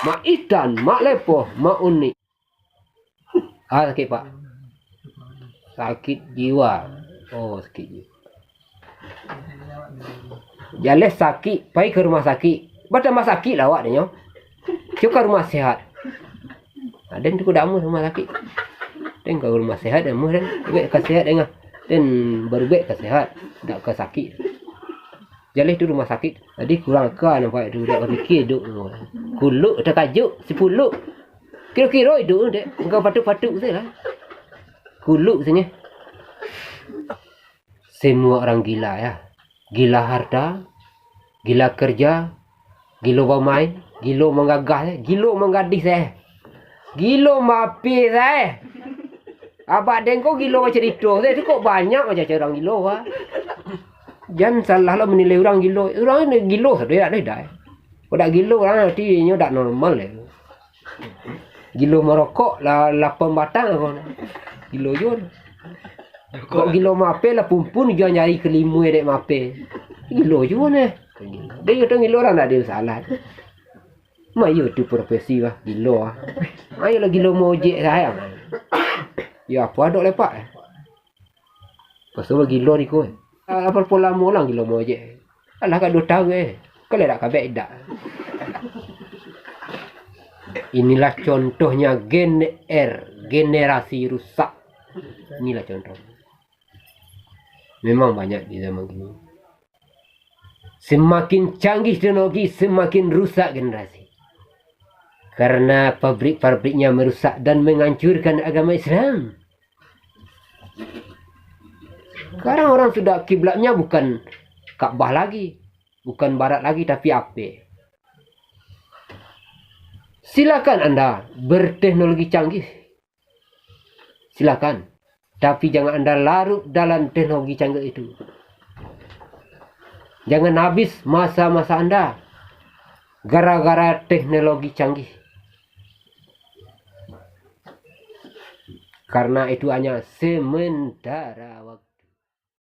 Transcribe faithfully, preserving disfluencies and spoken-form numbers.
Mak Itan, Mak Lepoh, Mak Unik. Ah, sakik, Pak. Sakik jiwa. Oh, sakik jiwa. Jaleh sakik, pai ka rumah sakik. Batambah sakik lah awak dek nyo. Cubo ka rumah sehat. Aden tu kudak amuah rumah sakik. Den ka rumah sehat, amuah den. Ubek ka sehat, den ah. Den barubek ka sehat, dak ka sakik. Jaleh tu rumah sakik. Jadi kurang aka nampak tu, dak bapikia iduik tu. Kuluk takajuik, sipuluk. Kiro-kiro iduik tu, dek. Engkau patuk-patuk tu lah. Kuluk sini. Semua orang gila, ya. Gila harta, gila kerja, gilo bamain, gilo manggagah, eh. Gilo manggadih, eh. Gilo mape, eh. Abak den ko gilo bacarito, eh. Tu kok banyak macam urang gilo, ah. Jan salah lah manilai urang gilo. Urang ni gilo sado, dak ado, dak. Kok dak gilo urang, arati inyo dak normal, eh. Gilo marokok lah lapan batang ko. Gilo juo. Kok gilo mape lah pumpun juo nyari kalimo dek mape. Gilo juo neh. Dek itu gilo lah ndak ado masalah. Mak iyo tu profesi lah gilo ah. Ayolah gilo mojek sayang. Yo apo adok lepak. Pasal bagilo niko, eh. Apo pola mulang gilo mojek. Alah ka duo taun, eh. Kalau dak kabek dak. Inilah contohnya Gen R, generasi rusak. Inilah contoh. Memang banyak di zaman kini. Semakin canggih teknologi, semakin rusak generasi. Karena pabrik-pabriknya merusak dan menghancurkan agama Islam. Sekarang orang sudah kiblatnya bukan Ka'bah lagi, bukan barat lagi, tapi ape. Silakan Anda berteknologi canggih. Silakan. Tapi jangan Anda larut dalam teknologi canggih itu. Jangan habis masa-masa Anda gara-gara teknologi canggih. Karena itu hanya sementara waktu.